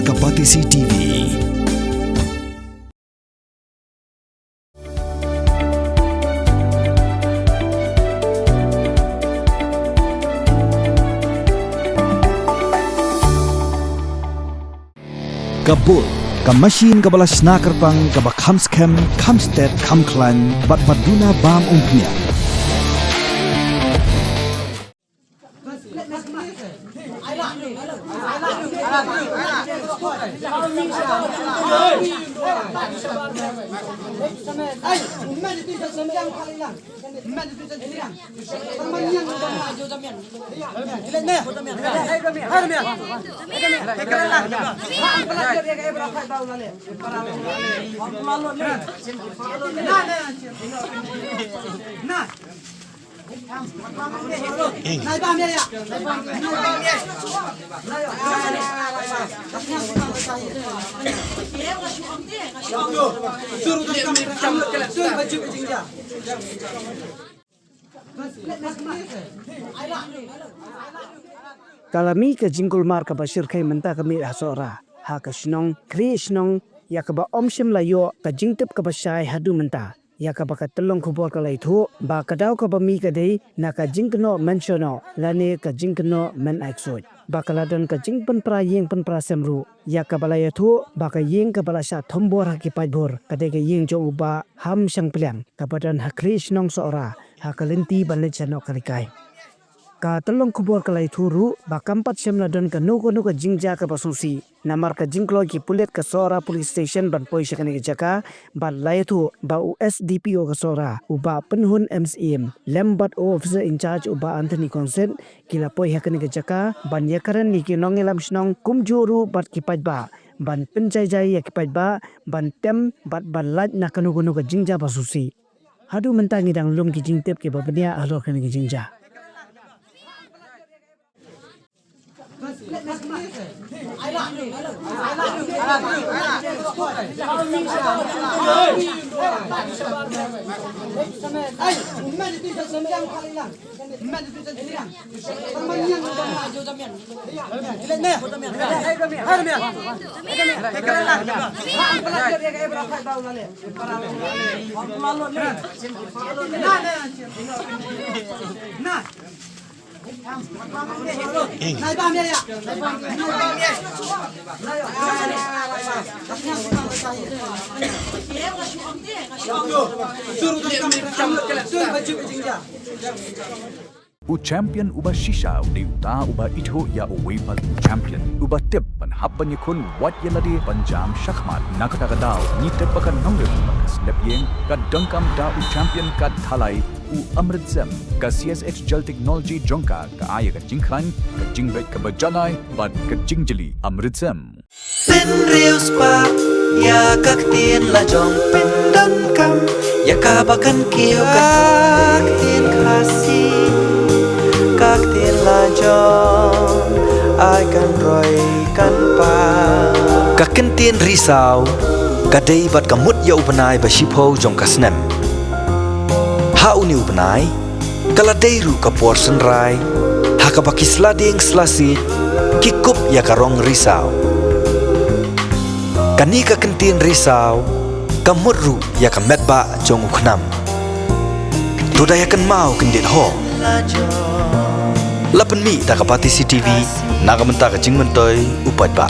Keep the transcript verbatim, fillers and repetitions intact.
Ka Batesi T V. Ka bul, ka machine kaba la shna kyrpang, kaba kham skhem, kham stet, kham khlaiñ, bad ba duna bam umphniang. Ka la mih ka jingkulmar kaba shyrkhei mynta ka miet ha Sohra, ha ka shnong Khlieh Shnong, ïa kaba ym shym la ïoh ka jingtip kaba shai haduh mynta, ïa kaba ka tyllong khubor ka la ïathuh ba ka daw kaba mih ka dei na ka jingkynnoh men shohnoh lane ka jingkynnoh men ai ksuid, ba ka la don ka jingpynpra ïing pynpra sem ruh, ïa kaba la ïathuh ba ka ïing kaba la shah thombor ha ki paidbah ka dei ka ïing jong u Bah Hamshang Pliang, kaba don ha Khlieh Shnong Sohra, ha ka lynti ban leit sha Nohkalikai. Ka tyllong khubor ka la ïathuh ruh ba kam pat shym la don kano kano ka jingjia kaba sngewsih namar ka jingkloi ki pulit ka Sohra Police Station ban poi sha kane ka jaka, bad la ïathuh ba u S D P O ka Sohra, u Bah Pynhun M Syiem, lem bad u officer in charge u Bah Anthony Kongsit, ki la poi ha kane ka jaka ban ïakren ïa ki nongïalam shnong kumjuh ruh bad ki paidbah, ban pynjai jai ïa ki paidbah ban tem bad ban lait na kano kano ka jingjia ba sngewsih. Haduh mynta ngi dang lum ki jingtip kiba bniah halor kane ka jingjia. U champion uba shisha u dei uta uba ithuh ïa uwei pat u champion. Uba tip ban hap ban ïakhun wat ïa lade ban jam shakhmat. Na kata ka daw ngi tip ba ka nongrim bad ka shlep ïing ka donkam da u champion ka thalai, u Amrit Sem. Ka C S H Gel Technology jong ka ka ai ïa ka jingkhlaiñ, ka jingbit kaba janai bad ka jingjli. Amrit Sem. Pynriewspah ïa ka ktien la jong, pyndonkam ïa kaba kan kiew ka ktien Khasi, ka ktien la jong, ai kan roi kan pang. Ka kyntien Risaw ka dei bad ka mut ïa u bnai ba shiphew jong ka snem. Ha une u bnai ka la dei ruh ka por synrai ha kaba ki sla dieng sla siej ki kup ïa ka rong risaw. Kane ka kyntien Risaw ka mut ruh ïa ka metbah jong u khnam. To da ïa kynmaw kyndit ho. La pynmih da ka Batesi T V na ka bynta ka jingmyntoi u paidbah.